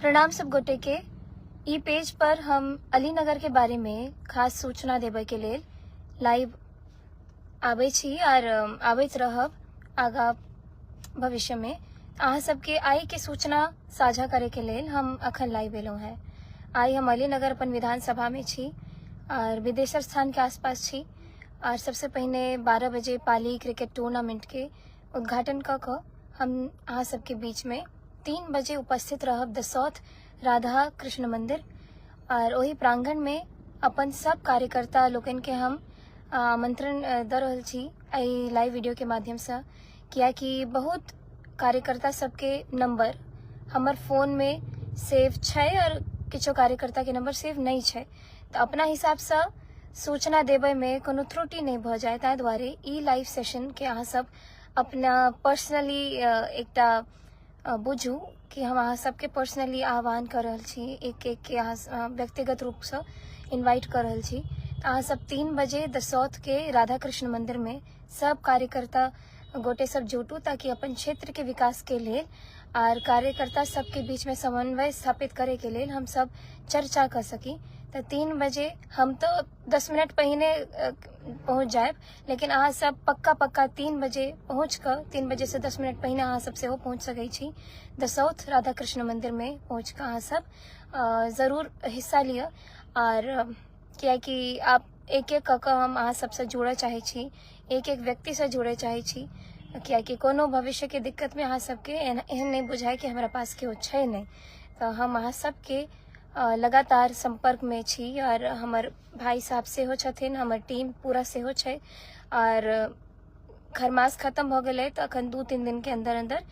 प्रणाम सब गोटे के। ई पेज पर हम अलीनगर के बारे में खास सूचना देबे के लेल लाइव आबै छी और आबैत रहब आगा भविष्य में। अहाँ सबके आइ के सूचना साझा करे के लेल हम अखन लाइव एलहुँ हैं। आइ हम अलीनगर अपन विधानसभा में छी और विदेशर स्थान के आसपास छी और सबसे पहिने 12 बजे पाली क्रिकेट टूर्नामेंट के उद्घाटन कऽ कऽ हम अहाँ सबके बीच में 3 बजे उपस्थित रहब दसौत राधा कृष्ण मंदिर और ओहि प्रांगण में अपन सब कार्यकर्ता लोकनि के हम आमंत्रण दऽ रहल छी एहि लाइव वीडियो के माध्यम से, कियाकि बहुत कार्यकर्ता सबके नंबर हमर फोन में सेव छै और किछो कार्यकर्ता के नंबर सेव नहीं छै, तऽ अपना हिसाब से सूचना देबे में कोनो त्रुटि नहीं भऽ जाए, ताहि दुआरे ई लाइव सेशन के अहाँ सब अपना पर्सनली एकटा बुझू कि हम अहाँ सबके पर्सनली आह्वान कऽ रहल छी, एक एक के अहाँ व्यक्तिगत रूपसँ इन्वाइट कऽ रहल छी। तऽ अहाँ सब 3 बजे दसौत के राधा कृष्ण मंदिर में सब कार्यकर्ता गोटे सब जुटू ताकि अपन क्षेत्र के विकास के लेल आर कार्यकर्ता सबके बीच में समन्वय स्थापित करे के लेल हम सब चर्चा कर सकी। तऽ 3 बजे हम तो 10 मिनट पहिने पहुँच जायब, लेकिन अहाँ सब पक्का पक्का 3 बजे पहुँच कऽ 3 बजे से 10 मिनट पहिने अहाँ सब सेहो पहुँच सकै छी। दसौत राधा कृष्ण मंदिर में पहुँच कऽ अहाँ सब जरूर हिस्सा लिअ और कियाकि आप एक एक कऽ कऽ हम अहाँ सबसँ जुड़ऽ चाहै छी, एक एक व्यक्तिसँ जुड़ऽ चाहै छी, कियाकि कोनो भविष्यके दिक्कतमे अहाँ सबके एहन नहि बुझाय कि हमरा पास केओ छै नहि। तऽ हम अहाँ सबके लगातार सम्पर्कमे छी और हमर भाई साहब सेहो छथिन, हमर टीम पूरा सेहो छै और खरमास खत्म भऽ गेलै तऽ अखन 2-3 दिन के अंदर अंदर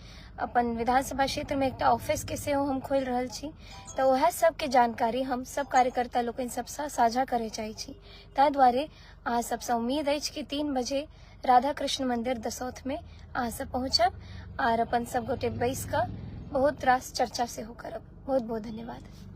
अपन विधानसभा क्षेत्र में एकटा ऑफिस के सेहो हम खोलि रहल छी। तऽ वएह सबके जानकारी हम सब कार्यकर्ता लोकनि सबसँ साझा करय चाहै छी। ताहि दुआरे अहाँ सबसँ उम्मीद अछि कि 3 बजे राधा कृष्ण मंदिर दसौत में अहाँ सब पहुँचब और अपन सब गोटे बैस कऽ बहुत रास चर्चा सेहो करब। बहुत बहुत धन्यवाद।